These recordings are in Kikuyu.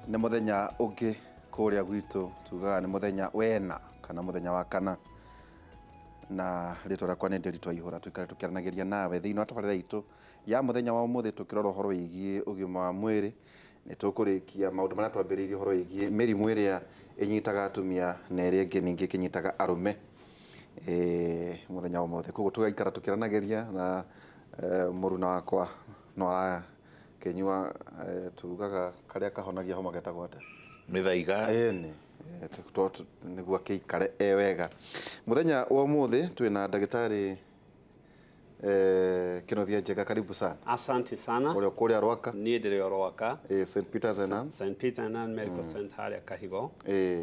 Nĩ mũthenya ũngĩ kũrĩa gwitũ tugaga nĩ mũthenya wena kana mũthenya wa kana, na rĩtwa rĩakwa nĩ Nderitu Aihũra. Tũikare tũkĩaranagĩria nawe thĩinĩ wa tabarĩra itũ ya mũthenya wa ũmũthĩ, tũkĩrora ũhoro wĩgiĩ ũgima wa mwĩrĩ. Nĩ tũkũrĩkia maũndũ marĩa twambĩrĩirie ũhoro wĩgiĩ mĩrimũ ĩrĩa ĩnyitaga atumia na ĩrĩa ĩngĩ ningĩ ĩkĩnyitaga arũme mũthenya wa ũmũthĩ. Koguo tũgaikara tũkĩaranagĩria na mũruna wakwa no arakĩnyua, tugaga karĩa kahonagia homa getagwo atĩa? Mĩthaiga. Ĩni, nĩguo akĩikare e wega. Mũthenya wa ũmũthĩ twĩna ndagĩtarĩ Kĩnuthia Njega, karibu sana. Asante sana. Ũrĩa kũrĩa Rwaka. Niĩ ndĩrĩ o Rwaka. St Peter's and Anns. St Peter and Ann Medical Center harĩa Kahigo.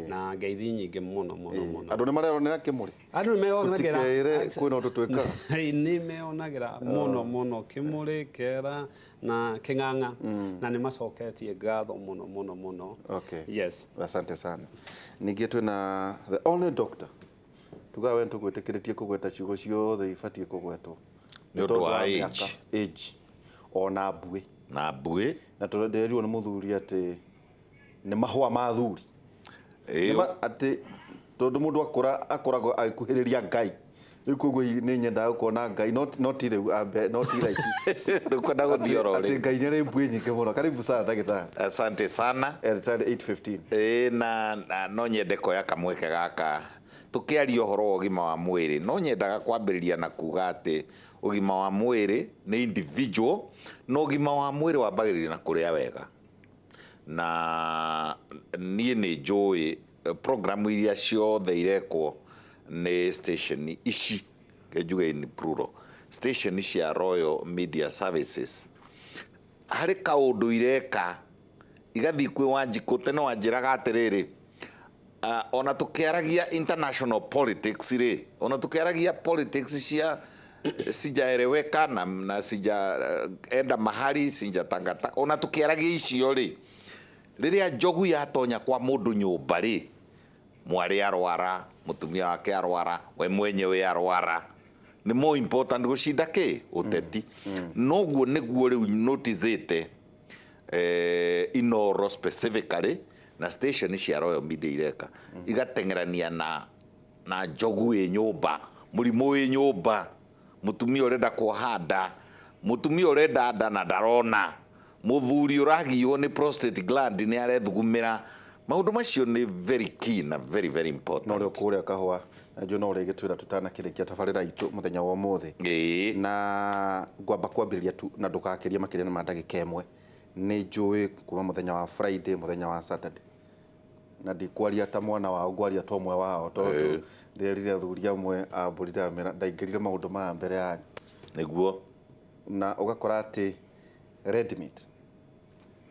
Na ngeithi nyingĩ mũno mũno mũno. Andũ nĩ mareronera kĩmũrĩ. Andũ nĩ meyonagĩra. Tũtikeĩre kwĩna ũndũ twĩkaga. Nĩ meyonagĩra mũno mũno kĩmũrĩ, kera na kĩng'ang'a, na nĩ macoketie ngatho mũno mũno mũno. Okay. Yes. Asante sana. Ningĩ twĩna the only doctor. Tugaga we tũgwĩtĩkĩrĩtie kũgweta ciugo ciothe ibatiĩ kũgwetwo. Nĩ ũndũ wa mĩaka, age. Age. Ona mbuĩ. Na mbuĩ. Na tũrenderirio nĩ mũthuri atĩ nĩ mahũa ma thuri. Atĩ tondũ mũndũ akũra akoragwo agĩkuhĩrĩria Ngai. Rĩu koguo hihi nĩ nyendaga gũkorwo Ngai, no ti rĩu ambe, no ti raici. Ndũkwenda gũthiĩ oro Atĩ rĩu. Ngai nĩ arĩ mbuĩ nyingĩ mũno. Karibu sana ndagĩtarĩ. Asante sana. Ndagĩtarĩ 8:15. Ĩĩ, na no nyende kuoya kamweke gaka tũkĩaria ũhoro wa ũgima wa mwĩrĩ. No nyendaga kwambĩrĩria na kuga atĩ ũgima wa mwĩrĩ nĩ individual, na ũgima wa mwĩrĩ wambagĩrĩria na kũrĩa wega. Na niĩ nĩ njũĩ program iria ciothe irekwo nĩ station ici, reke njuge in plural, station cia Royal Media Services, harĩ kaũndũ ireka igathiĩ kwĩ Wanjikũ. Tene wanjĩraga atĩrĩrĩ, ona tũkĩaragia international politics rĩ, ona tũkĩaragia politics cia sijaeleweka na sija enda mahali sijatangata, ona tũkĩaragia icio rĩ, rĩrĩa njogu yatonya kwa mũndũ nyũmba rĩ, mwarĩ arwara, mũtumia wake arwara, we mwenyewe arwara, nĩ more important gũcinda kĩ ũteti. Noguo nĩguo rĩu noticĩte Inoro specifically na station cia Royal Media ireka, igateng'erania na njogu ĩ nyũmba, mũrimũ wĩ nyũmba, mũtumia ũrenda kuoha nda, mũtumia ũrenda nda na ndarona, mũthuri ũragiywo nĩ prostate gland nĩ arethugumĩra. Maũndũ macio nĩ very key na very very important. No rĩo kũrĩa kahũa na njũĩ no ũrĩgĩtwĩra tũtanakĩrĩkia tabarĩra itũ mũthenya wa ũmũthĩ. Na ngwamba kwambĩrĩria tu na ndũgakĩrie makĩria ma ndagĩka ĩmwe. Nĩ njũĩ kuma mũthenya wa Friday, mũthenya wa Saturday, na ndikwaria ta mwana wao, ngwaria ta ũmwe wao, tondũ ndĩrerire athuri amwe a mbũri ndamera ndaingĩrire maũndũ maya mbere yanyu. Nĩguo. Na ũgakora atĩ red meat,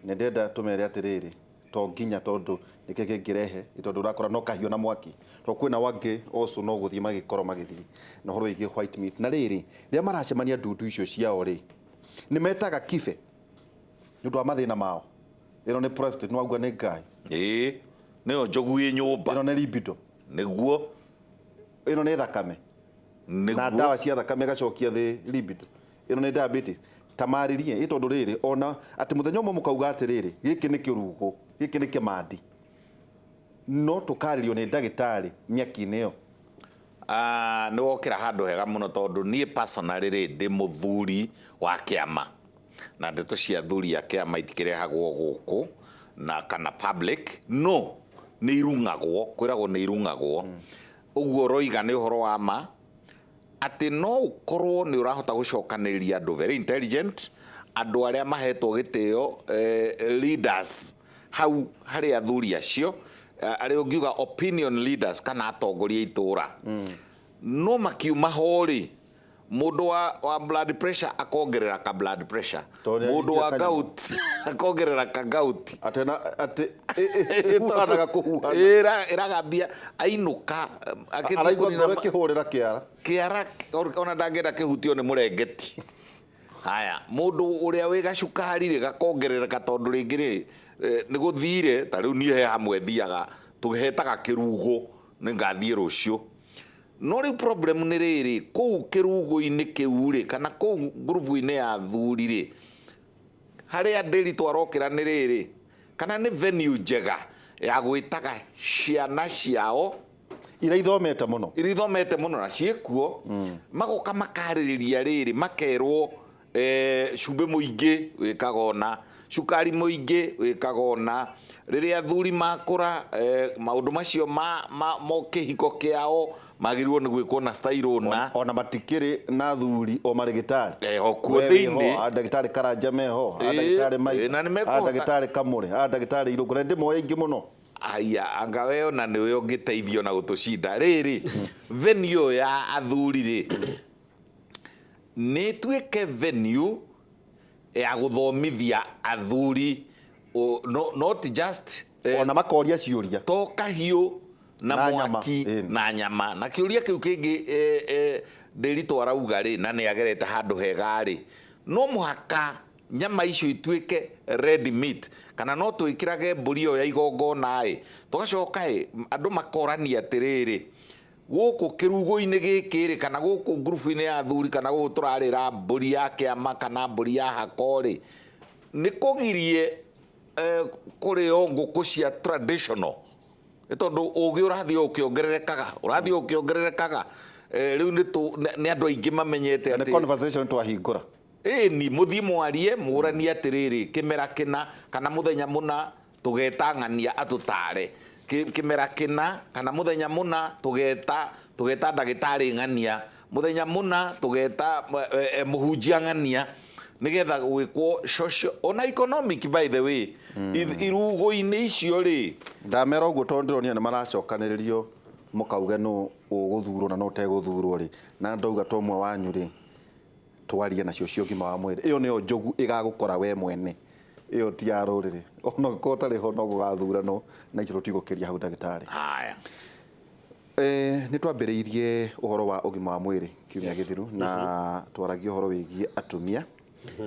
nĩ ndĩrenda tũmere atĩrĩrĩ, to nginya tondũ nĩkĩ kĩngĩrehe, tondũ ũrakora no kahiũ na mwaki, tondũ kwĩna wangĩ also no gũthiĩ magĩkorwo magĩthiĩ na ũhoro wĩgiĩ white meat. Na rĩrĩ, rĩrĩa maracemania ndundu icio ciao rĩ, nĩ metaga kibe nĩ ũndũ wa mathĩna mao. Ĩno nĩ prostate, nĩ waigua nĩ Ngai. Ĩĩ, nĩyo njogu ĩ nyũmba. Ĩno nĩ libido. Nĩguo. Ĩno nĩ thakame. Nĩguo. Na ndawa cia thakame ĩgacokia thĩ libido. Ĩno nĩ diabetes. Ta marĩrie, ĩ tondũ rĩrĩ, ona atĩ mũthenya ũmwe mũkauga atĩrĩrĩ, gĩkĩ nĩ kĩrugũ, gĩkĩ nĩ kĩmandi. No tũkarĩrio nĩ ndagĩtarĩ mĩaki-inĩ ĩyo. Nĩ wokĩra handũ hega mũno, tondũ niĩ personally rĩ, ndĩ mũthuri wa kĩama, na ndeto cia athuri a kĩama itikĩrehagwo gũkũ na kana public, no nĩ irung'agwo, kwĩragwo nĩ irung'agwo. Ũguo ũroiga nĩ ũhoro wa ma atĩ no ũkorwo nĩ ũrahota gũcokanĩrĩria andũ very intelligent, andũ arĩa mahetwo gĩtĩo, leaders hau harĩ athuri acio, arĩa ũngiuga opinion leaders kana atongoria itũra, no makiuma ho rĩ, mũndũ wa blood pressure akongerera ka blood pressure, Tondũ nĩ mũndũ wa aringia kanyamũ. Gout akongerera ka gout. Atĩ na atĩ ĩhuhanaga kũhuhana. Ĩragambia ainũka akĩthiĩ Araigua kũnina ngoro ĩkĩhũrĩra kĩara. Kĩara ona ndangĩenda kĩhutio nĩ mũrengeti. Haya, mũndũ ũrĩa wĩ gacukari rĩ, gakongerereka tondũ rĩngĩ rĩ, nĩ gũthire. Ta rĩu niĩ he hamwe thiaga tũhetaga kĩrugo, nĩ ngathiĩ rũciũ. No rĩu problem nĩ rĩrĩ, kũu kĩrugo-inĩ kĩu rĩ, kana kũu ngurubu-inĩ ya athuri rĩ, harĩa ndĩri twarokĩra nĩ rĩrĩ, Kana nĩ venue njega ya gwĩtaga ciana ciao iria ithomete mũno. Iria ithomete mũno na ciĩkuo, magoka makarĩrĩria rĩrĩ, makerwo cumbĩ mũingĩ wĩkaga ũna, cukari mũingĩ wĩkaga ũna, rĩrĩa athuri makũra, maũndũ macio ma kĩhiko kĩao magĩrĩirwo nĩ gwĩkwo na style ũna. Ona matikĩrĩ na athuri o marĩgĩtarĩ. O kuo We wĩho, thĩinĩ. a ndagĩtarĩ Karanja meho, a ndagĩtarĩ Maitha, na nĩ a ndagĩtarĩ Kamũre, a ndagĩtarĩ Irũngũ, na ndĩmoĩ aingĩ mũno. Aya, anga we ona nĩwe ũngĩteithio na gũtũcinda rĩrĩ, venue ya athuri rĩ, nĩ ĩtuĩke venue ya gũthomithia athuri, no, not just ona makoria ciũria to kahiũ na Na nyama, mwaki ĩni. Na nyama. Na kĩũria kĩu kĩngĩ, Ndĩritũ arauga rĩ, na nĩ agerete handũ hega rĩ, no mũhaka nyama icio ituĩke red meat, kana no twĩkĩrage mbũri ĩyo ya igongona ĩ, tũgacoka ĩ andũ makorania atĩrĩrĩ, gũkũ kĩrugo-inĩ gĩkĩ rĩ, kana gũkũ ngurubu-inĩ ya athuri, kana gũkũ tũrarĩra mbũri ya kĩama kana mbũri ya hako rĩ, nĩ kũgirie kũrĩo ngũkũ cia traditional, nĩ tondũ ũgĩ ũrathiĩ o ũkĩongererekaga, ũrathiĩ o ũkĩongererekaga. Rĩu nĩ andũ aingĩ mamenyete Na nĩ atĩ conversation twahingũra. Ĩni mũthiĩ mwarie, mũranie atĩrĩrĩ, kĩmera kĩna kana mũthenya mũna tũgeta ng'ania atũtare. Kĩmera kĩna kana mũthenya mũna tũgeta ndagĩtarĩ ng'ania, mũthenya mũna tũgeta mũhunjia ng'ania, nĩgetha gwĩkwo social ona economic, by the way, irugo-inĩ icio rĩ. Ndamera ũguo tondũ ndĩronire nĩ maracokanĩrĩrio mũkauge nũ ũgũthurwo na nũ ũtegũthurwo rĩ, na ndauga to ũmwe wanyu rĩ, twarie nacio cia ũgima wa mwĩrĩ. Ĩyo nĩyo njogu ĩgagũkora we mwene, ĩyo ti ya rũrĩrĩ, ona ũngĩkorwo ũtarĩ ho no gũgathuranwo na icio tũtigũkĩria hau, ndagĩtarĩ. Haya. Nĩ twambĩrĩirie ũhoro wa ũgima wa mwĩrĩ kiumia gĩthiru na twaragia ũhoro wĩgiĩ atumia,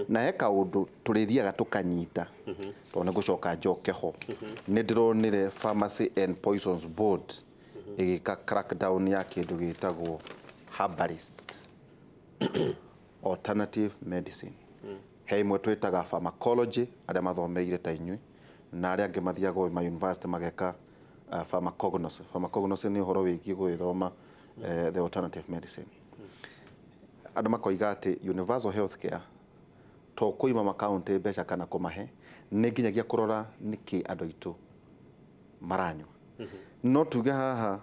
na he kaũndũ tũrĩthiaga tũkanyita tondũ nĩ ngũcoka njoke ho. Nĩ ndĩronire Pharmacy and Poisons Board ĩgĩka crackdown ya kĩndũ gĩtagwo herbalist, alternative medicine. He imwe twĩtaga pharmacology, arĩa mathomeire ta inyuĩ, na arĩa angĩ mathiaga o ma university mageka pharmacognosy. Pharmacognosy nĩ ũhoro wĩgiĩ gũgĩthoma the alternative medicine. Andũ makoiga atĩ universal health care to kũima makaunti mbeca kana kũmahe, nĩ nginyagia kũrora nĩkĩ andũ aitũ maranyua. No tuge haha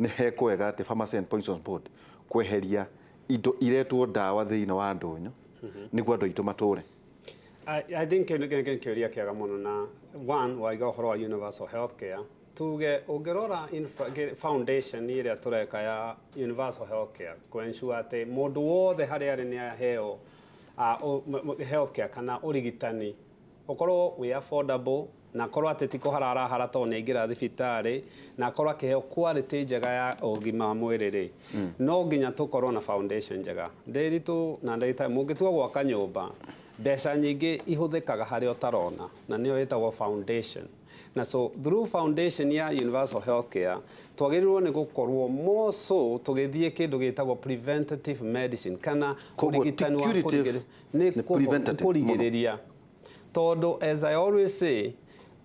nĩ hekwega atĩ Pharmacy and Poisons Board kweheria indo iretwo ndawa thĩinĩ wa ndũnyũ nĩguo andũ aitũ matũre. I think kĩu nĩ kĩũria kĩega mũno, na one waiga ũhoro wa universal health care, tuge ũngĩrora foundation ĩrĩa tũreka ya universal health care, kũ-ensure atĩ mũndũ wothe harĩa arĩ nĩ aheo health care kana ũrigitani ũkorwo wĩ affordable, na akorwo atĩ ti kũhara arahara tondũ nĩ aingĩra thibitarĩ, na akorwo akĩheo quality njega ya ũgima wa mwĩrĩ rĩ, no nginya tũkorwo na foundation njega. Ndĩritũ na ndagĩtarĩ, mũngĩtua gwaka nyũmba, mbeca nyingĩ ihũthĩkaga harĩa ũtarona, na nĩyo ĩtagwo foundation. Na so through foundation ya universal health care twagĩrĩirwo nĩ gũkorwo more so tũgĩthiĩ kĩndũ gĩtagwo preventative medicine kana Koguo ti ũrigitani wa curative, nĩ nĩ preventative mũno. Kũrigĩrĩria, tondũ as I always say,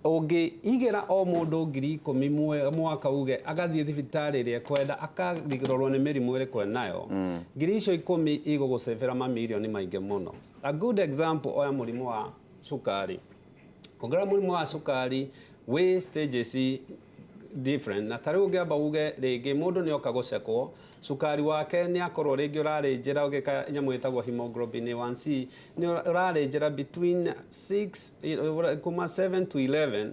ũngĩigĩra o mũndũ 10,000 mwaka uge agathiĩ thibitarĩ ĩrĩa ekwenda akarorwo nĩ mĩrimũ ĩrĩkũ enayo, ngiri icio 10 igũgũcebera mamirioni maingĩ mũno. A good example, oya mũrimũ wa cukari. Ũngĩrora mũrimũ wa cukari wĩ stages different, na ta rĩu ũngĩamba uge rĩngĩ mũndũ nĩ oka gũcekwo cukari wake, nĩ akorwo rĩngĩ ũrarĩ njĩra ũgĩka nyamũ ĩtagwo hemoglobin A1C, nĩ ũrarĩ njĩra between 6 kuma 7 to 11,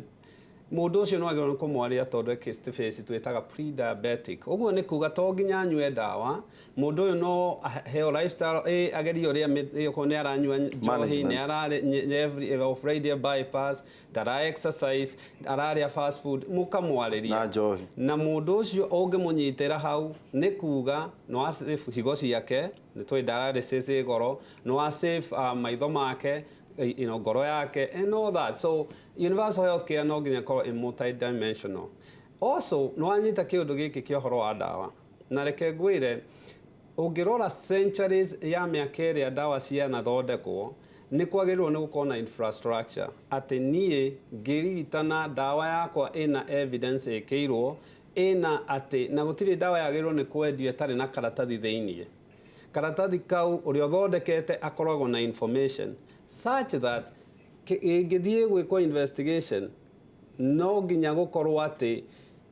mũndũ ũcio nĩ wagĩrĩirwo nĩ kũmwaria tondũ e phase twĩtaga pre-diabetic. Ũguo nĩ kuga to nginya anyue ndawa, mũndũ ũyũ no aheo lifestyle, agerie ũrĩa okorwo nĩ aranyua njohi, nĩ Management. ararĩ every o Friday bypass, ndara exercise, ararĩa fast food, mũkamwarĩria Na njohi. Na mũndũ ũcio ũngĩmũnyitĩra hau, nĩ kuga no asave higo ciake, nĩ tũĩ dialysis ĩ goro, no asave maitho make, ngoro yake and all that. So universal health care no nginya ĩkorwo ĩ multidimensional. Also nĩ wanyita kĩũndũ gĩkĩ kĩa ũhoro wa ndawa, na reke ngwĩre, ũngĩrora centuries ya mĩaka ĩrĩa ndawa cianathondekwo, Nĩ kwagĩrĩirwo nĩ gũkorwo na infrastructure atĩ niĩ ngĩrigitana ndawa yakwa ĩna evidence ĩkĩirwo ĩna atĩ na gũtirĩ ndawa yagĩrĩirwo nĩ kwendio ĩtarĩ na karatathi thĩiniĩ. Karatathi kau ũrĩa ũthondekete akoragwo na information such that ĩngĩthiĩ gwĩkwo investigation, no nginya gũkorwo atĩ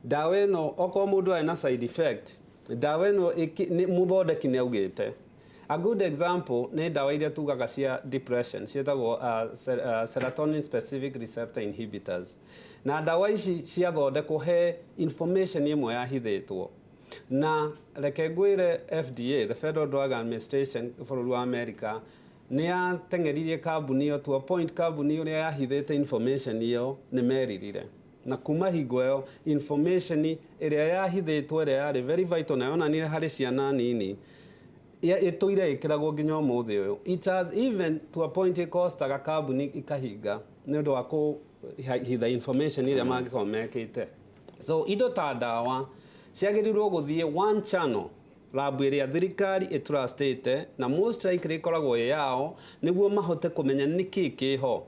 ndawa ĩno, okorwo mũndũ arĩ na side effect, ndawa ĩno mũthondeki nĩ augĩte. A good example nĩ ndawa iria tugaga cia depression ciĩtagwo serotonin specific receptor inhibitors, na ndawa ici ciathondekwo he information ĩmwe yahithĩtwo. Na reke ngwĩre, FDA, the Federal Drug Administration bũrũri wa America, nĩ yateng'eririe kambuni ĩyo to a point kambuni ũrĩa yahithĩte information ĩyo nĩ meririre, na kuma hingo ĩyo information ĩrĩa yahithĩtwo, ĩrĩa yarĩ very vital na yonanire harĩ ciana nini, ĩtũire ĩkĩragwo nginya ũmũthĩ ũyũ. It has even to a point ĩkostaga kambuni ikahinga nĩ ũndũ wa kũhitha information ĩrĩa mangĩkorwo mekĩte. So indo ta ndawa ciagĩrĩirwo gũthiĩ one channel, lab ĩrĩa thirikari ĩtrustĩte na most likely ĩkoragwo ĩ yao, nĩguo mahote kũmenya nĩkĩ kĩho,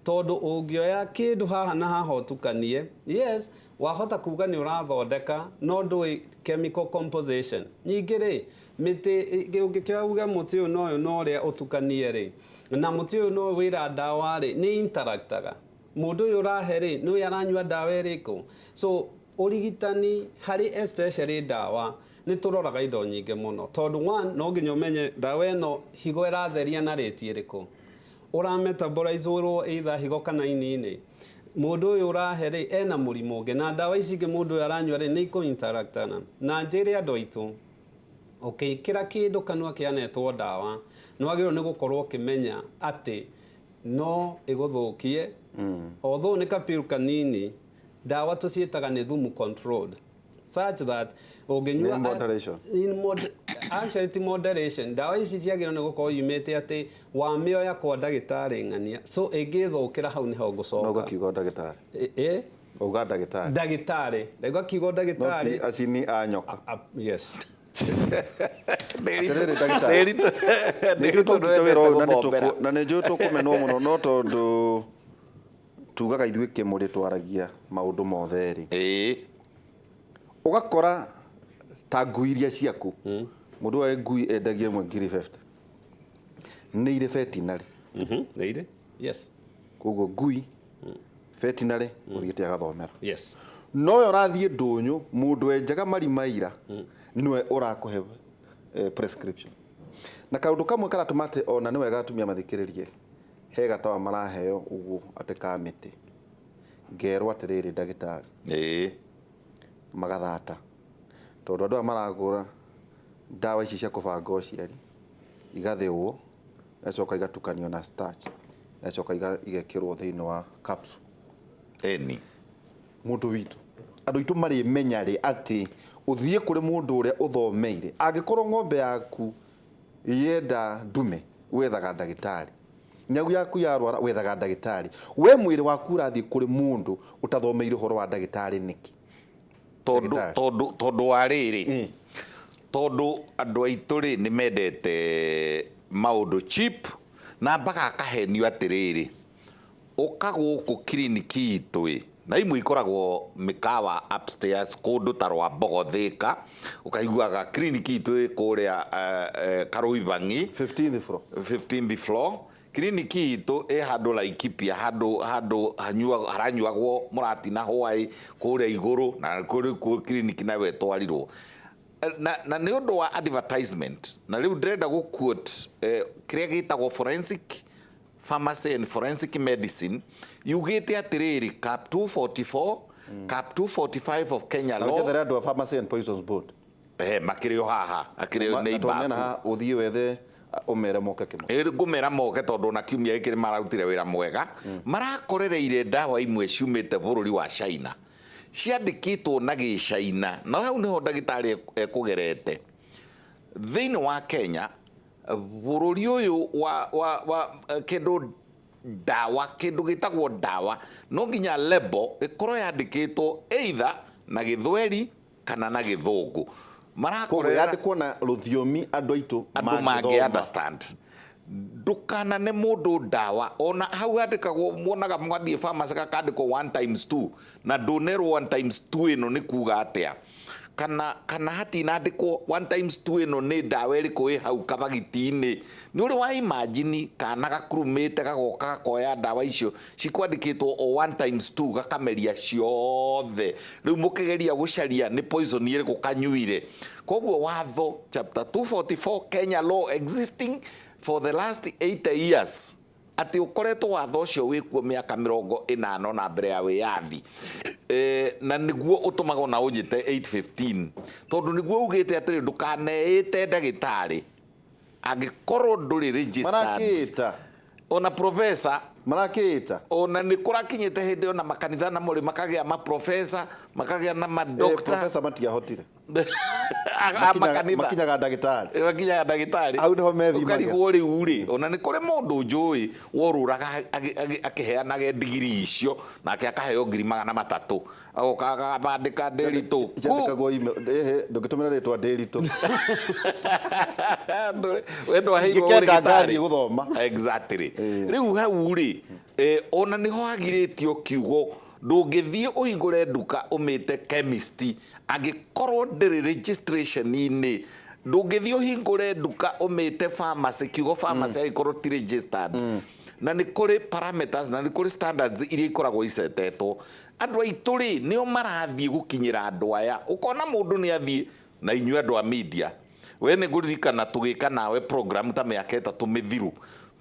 tondũ ũngĩoya kĩndũ haha na haha ũtukanie, yes, wahota kuga nĩ ũrathondeka, no ndũĩ chemical composition. Ningĩ rĩ, mĩtĩ ũngĩkĩoya uge mũtĩ ũyũ na ũyũ na ũrĩa ũtukanie rĩ, na mũtĩ ũyũ no wĩra ndawa rĩ, nĩ interactaga. Mũndũ ũyũ ũrahe rĩ, nĩ ũyũ aranyua ndawa ĩrĩkũ? So ũrigitani harĩ especially ndawa nĩ tũroraga indo nyingĩ mũno, tondũ one, no nginya ũmenye ndawa ĩno higo ĩratheria na rate ĩrĩkũ, ũra metabolizerwo either higo kana ini-inĩ. Mũndũ ũyũ ũrahe rĩ, ena mũrimũ ũngĩ, na ndawa ici ingĩ mũndũ ũyũ aranyua rĩ, nĩ ikũ interactana. Na njĩre andũ aitũ, ũkĩkĩra kĩndũ kanua kĩanetwo ndawa, nĩ wagĩrĩirwo nĩ gũkorwo ũkĩmenya atĩ no ĩgũthũkie, although nĩ kapiru kanini. Ndawa tũciĩtaga nĩ thumu controlled, such that ũngĩnyua In moderation. Actually ti moderation. Ndawa ici ciagĩrĩirwo nĩ gũkorwo yumĩte atĩ wamĩoya kwa ndagĩtarĩ ng'ania, so ĩngĩthũkĩra hau nĩho No ngũcoka. Ũgakiuga ndagĩtarĩ. Ĩ Uga ndagĩtarĩ. Ndagĩtarĩ, ndauga kiugo No ti ndagĩtarĩ. Acini a nyoka. Yes. Atĩrĩrĩ, ndagĩtarĩ, nĩ njũĩ tũrutĩte wĩra ũyũ na nĩ njũĩ tũkũmenwo mũno, no tondũ tugaga ithuĩ kĩmũrĩ twaragia maũndũ mothe rĩ, ũgakora ta ngui iria ciaku, mũndũ wa ngui endagia ĩmwe ngiri 50, nĩ irĩ veterinary. Nĩ irĩ, yes. Koguo ngui veterinary ũthiĩte agathomera. Nowe ũrathiĩ ndũnyũ, mũndũ wenjaga marima ira nĩwe ũrakũhe prescription. Na kaũndũ kamwe karatũma atĩ ona nĩ wega atumia mathikĩrĩrie, he gatawa maraheo ũguo atĩ ka mĩtĩ, ngerwo atĩrĩrĩ, ndagĩtarĩ, magathata tondũ andũ aya maragũra ndawa ici cia kũbanga ũciari, igathĩũo, igacoka igatukanio na starch, igacoka igekĩrwo thĩinĩ wa capsule. Mũndũ witũ, andũ aitũ marĩmenya rĩ atĩ ũthiĩ kũrĩ mũndũ ũrĩa ũthomeire? Angĩkorwo ng'ombe yaku yenda ndume, wethaga ndagĩtarĩ. Nyagu yaku yarwara, wethaga ndagĩtarĩ. We mwĩrĩ waku ũrathiĩ kũrĩ mũndũ ũtathomeire ũhoro wa ndagĩtarĩ nĩkĩ? Tondũ Ndagĩtarĩ. Tondũ wa rĩrĩ, tondũ andũ aitũ rĩ, nĩ mendete maũndũ cheap, na mbaga akahenio atĩrĩrĩ, ũka gũkũ kiriniki itũ ĩ, na imwe ikoragwo mĩkawa upstairs kũndũ ta Rwambogo, Thĩka, ũkaiguaga kiriniki itũ ĩ kũrĩa Karũibangi, 15th floor. 15th floor. Kiriniki itũ ĩ handũ Laikipia, handũ haranyuagwo mũratina hwaĩ kũrĩa igũrũ, na kũrĩ kiriniki nayo ĩtwarirwo na nĩ ũndũ wa advertisement. Na rĩu ndĩrenda gũ quote kĩrĩa gĩtagwo Forensic Pharmacy and Forensic Medicine, yugĩte atĩrĩrĩ, Cap 244, Cap 245 of Kenya Na law. Njethere andũ a Pharmacy and Poisons Board. Makĩrĩ o haha, akĩrĩ Na neighbor tondũ mena aku. haha, ũthiĩ wethe ũmere moke kĩmwe. Ĩ, ngũmera moke tondũ ona kiumia gĩkĩ nĩ mararutire wĩra mwega. Marakorereire ndawa imwe ciumĩte bũrũri wa China, ciandĩkĩtwo na gĩcaina, na hau nĩho ndagĩtarĩ ekũgerete thĩinĩ wa Kenya, bũrũri ũyũ wa kĩndũ ndawa, kĩndũ gĩtagwo ndawa no nginya label ĩkorwo yandĩkĩtwo either na Gĩthweri kana na Gĩthũngũ. Koguo Marakorera yandĩkwo na rũthiomi andũ aitũ andũ mangĩ mangĩthoma. Understand. Ndũkanane mũndũ ndawa ona hau handĩkagwo, muonaga mwathiĩ pharmacy gakandĩkwo 1 times 2, na ndũnerwo 1 times 2 ĩno nĩ kuga atĩa, kana hatinandĩkwo 1 times 2 ĩno nĩ ndawa ĩrĩkũ ĩ hau kabagiti-inĩ. Nĩ ũrĩ wa imagine kana gakurumĩte gagoka gakoya ndawa icio cikwandĩkĩtwo o 1 times 2 gakameria ciothe, rĩu mũkĩgeria gũcaria nĩ poison ĩrĩkũ kanyuire. Koguo watho chapter 244 Kenya law existing for the last 80 years, atĩ ũkoretwo watho ũcio wĩkuo mĩaka 80 na mbere ya wĩyathi, na nĩguo ũtũmaga ona ũnjĩte 815, tondũ nĩguo ugĩte atĩrĩ ndũkaneĩte ndagĩtarĩ angĩkorwo ndũrĩ registered. Marakĩta. Ona professor. Marakĩta. Ona nĩ kũrakinyĩte hĩndĩ ona makanitha na mũrĩ makagĩa maprofessor, makagĩa na madoctor. Professor matiahotire. A makanitha. Makinyaga ndagĩtarĩ. Makinyaga ndagĩtarĩ. Hau nĩho methimaga. Ũkarigwo rĩu rĩ, ona nĩ kũrĩ mũndũ njũĩ worũraga akĩheanaga ndigiri icio, nake akaheo 300,000, agoka akabandĩka Ndĩritũ. Ciandĩkagwo email. Ĩhĩ, ndũngĩtũmĩra rĩtwa Ndĩritũ. We ndwaheirwo Ingĩkenda ũrĩgĩtarĩ. ngathiĩ gũthoma. Exactly. Rĩu hau rĩ, ona nĩho hagirĩtio kiugo ndũngĩthiĩ ũhingũre nduka ũmĩte chemist angĩkorwo ndĩrĩ registration-inĩ. Ndũngĩthiĩ ũhingũre nduka ũmĩte pharmacy, kiugo pharmacy angĩkorwo ti registered. Na nĩ kũrĩ parameters na nĩ kũrĩ standards iria ikoragwo icetetwo. Andũ aitũ rĩ, nĩo marathiĩ gũkinyĩra andũ aya. Ũkona mũndũ nĩ athiĩ na inyuĩ andũ a media. We nĩ ngũririkana tũgĩka nawe program ta mĩaka 3 mĩthiru,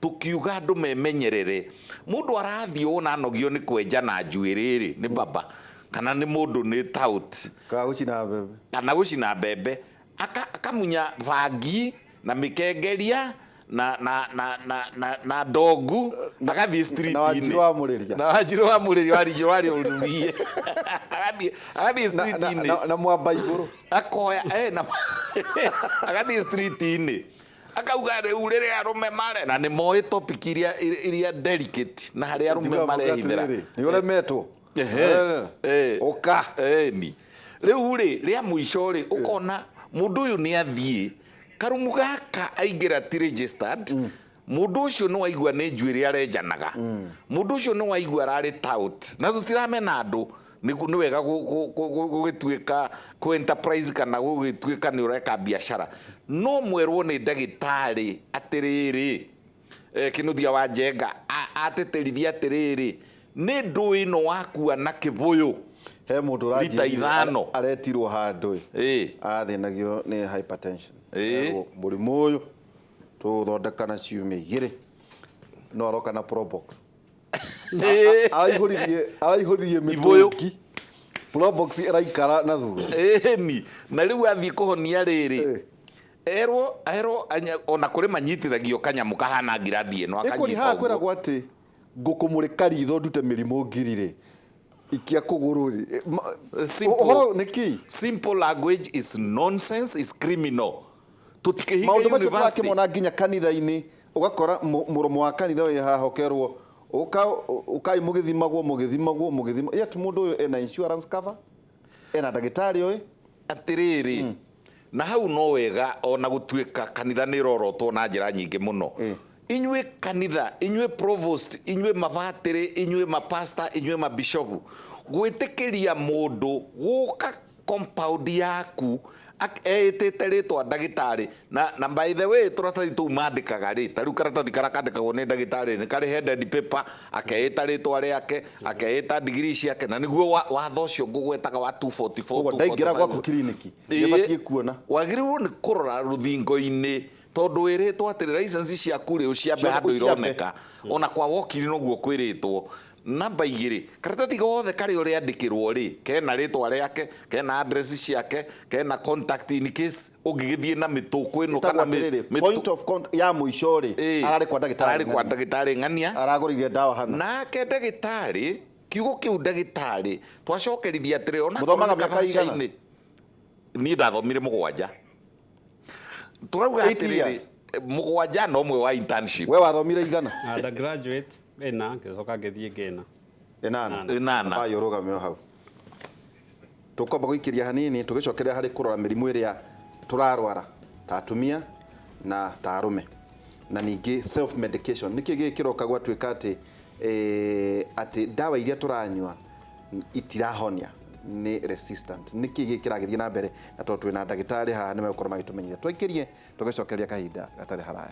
tukiuga andũ memenyerere. Mũndũ arathiĩ wona anogio nĩ kwenja na njuĩrĩ rĩ, nĩ baba kana nĩ mũndũ nĩ tout. Kana gũcina mbembe. Kana gũcina mbembe. Akamunya bangi na mĩkengeria na ndongu, agathiĩ street-inĩ. Na Wanjirũ wa Mũrĩria. Na Wanjirũ wa Mũrĩria, Wanjirũ wa Rũrurie. Agathiĩ street-inĩ. Na mwamba igũrũ. Akoya, na agathiĩ street-inĩ. Akauga rĩu rĩrĩa arũme mare, na nĩ moĩ topic iria delicate, na harĩa arũme Njiguaga marehithĩra. atĩrĩrĩ, nĩ ũremetwo. Ũka. Ni. Rĩu rĩ, rĩa mũico rĩ, ũkona mũndũ ũyũ nĩ athiĩ, karumu gaka aingĩra ti registered, mũndũ ũcio nĩ waigua nĩ njuĩrĩ arenjanaga. Mũndũ ũcio nĩ waigua ararĩ tout. Na tũtiramena andũ, nĩ wega gũgĩtuĩka kũ enterprise kana gũgĩtuĩka nĩ ũreka biacara. No mwerwo nĩ ndagĩtarĩ atĩrĩrĩ, Kĩnuthia wa Njenga, ateterithia atĩrĩrĩ, nĩ ndũĩ ĩno wakua na kĩbũyũ. He mũndũ Lita ũranjĩrire ithano. aretirwo handũ ĩ. Arathĩnagio nĩ hypertension. Erwo mũrimũ ũyũ tũgũthondeka na ciumia igĩrĩ. No aroka na Probox. Araihũririe Ibũyũ. mĩtũngi. Probox ĩraikara na thutha. Ĩni. Na rĩu athiĩ kũhonia rĩrĩ. Erwo ona kũrĩ manyitithagio kanyamũ kahana ngirathi ĩno, Ĩkũri akanyita haha ũguo. kwĩragwo atĩ ngũkũmũrĩka ritho ndute mĩrimũ ngiri rĩ. Ikia kũgũrũ rĩ. Simple. Ũhoro nĩ kĩ? Simple language is nonsense, is criminal. Tũtikĩhinga Maũndũ macio university. tũrakĩmona nginya kanitha-inĩ, ũgakora mũromo wa kanitha wĩ haha ũkerwo, ũkai mũgĩthimagwo, mũgĩthimagwo, mũgĩthimagwo. Yet mũndũ ũyũ ena insurance cover, ena ndagĩtarĩ ũyũ. Atĩrĩrĩ, na hau no wega ona gũtuĩka kanitha nĩ ĩrorotwo na njĩra nyingĩ mũno. Inyuĩ kanitha, inyuĩ provost, inyuĩ mabatĩrĩ, inyuĩ mapasta, inyuĩ mabishopu, gwĩtĩkĩria mũndũ gũka compound yaku eĩtĩte rĩtwa ndagĩtarĩ. Na by the way, tũratathi tũu mandĩkaga rĩ, ta rĩu karatathi karĩa kandĩkagwo nĩ ndagĩtarĩ nĩ karĩ headed paper, akeĩta rĩtwa rĩake, akeĩta degree ciake, na nĩguo watho ũcio ngũgwetaga wa 244, Ũguo ndaingĩra 245. gwaku kiriniki, nĩbatiĩ kuona. Wagĩrĩirwo nĩ kũrora rũthingo-inĩ, tondũ wĩrĩtwo atĩrĩ license ciaku rĩ, ũciambe Ciambe handũ ũciambe. ironeka. Ona kwa wokiri noguo kwĩrĩtwo. Namba igĩrĩ, karatathi gothe karĩa ũrĩandĩkĩrwo rĩ, kena rĩtwa rĩake, kena address ciake, kena contact in case ũngĩgĩthiĩ na mĩtũkũ ĩno Ĩtagwo kana atĩrĩrĩ, point of contact ya mũico rĩ, ararĩ kwa ndagĩtarĩ ararĩ kwa ng'ania. ndagĩtarĩ ng'ania. Aragũrire ndawa hana. Nake ndagĩtarĩ, kiugo kĩu ndagĩtarĩ, twacokerithia atĩrĩ, ona Mũthomaga korwo nĩ mĩaka igana? kabaca-inĩ. Niĩ ndathomire mũgwanja. Tũrauga Eight atĩrĩrĩ, years. mũgwanja na ũmwe wa internship. We wathomire igana? Undergraduate ĩna, ngĩcoka ngĩthiĩ ngĩna. Ĩnana. Ĩnana. Ambayo ũrũgame o hau. Tũkwamba gũikĩria hanini tũgĩcokerera harĩ kũrora mĩrimũ ĩrĩa tũrarwara ta atumia na ta arũme. Na ningĩ self medication, nĩkĩ gĩkĩ kĩroka gwatuĩka atĩ atĩ ndawa iria tũranyua itirahonia, nĩ resistant? Nĩkĩ gĩkĩ kĩragĩthiĩ na mbere? Na tondũ twĩna ndagĩtarĩ haha, nĩ megũkorwo magĩtũmenyithia. Twaikĩrie tũgĩcokeria kahinda gatarĩ haraya.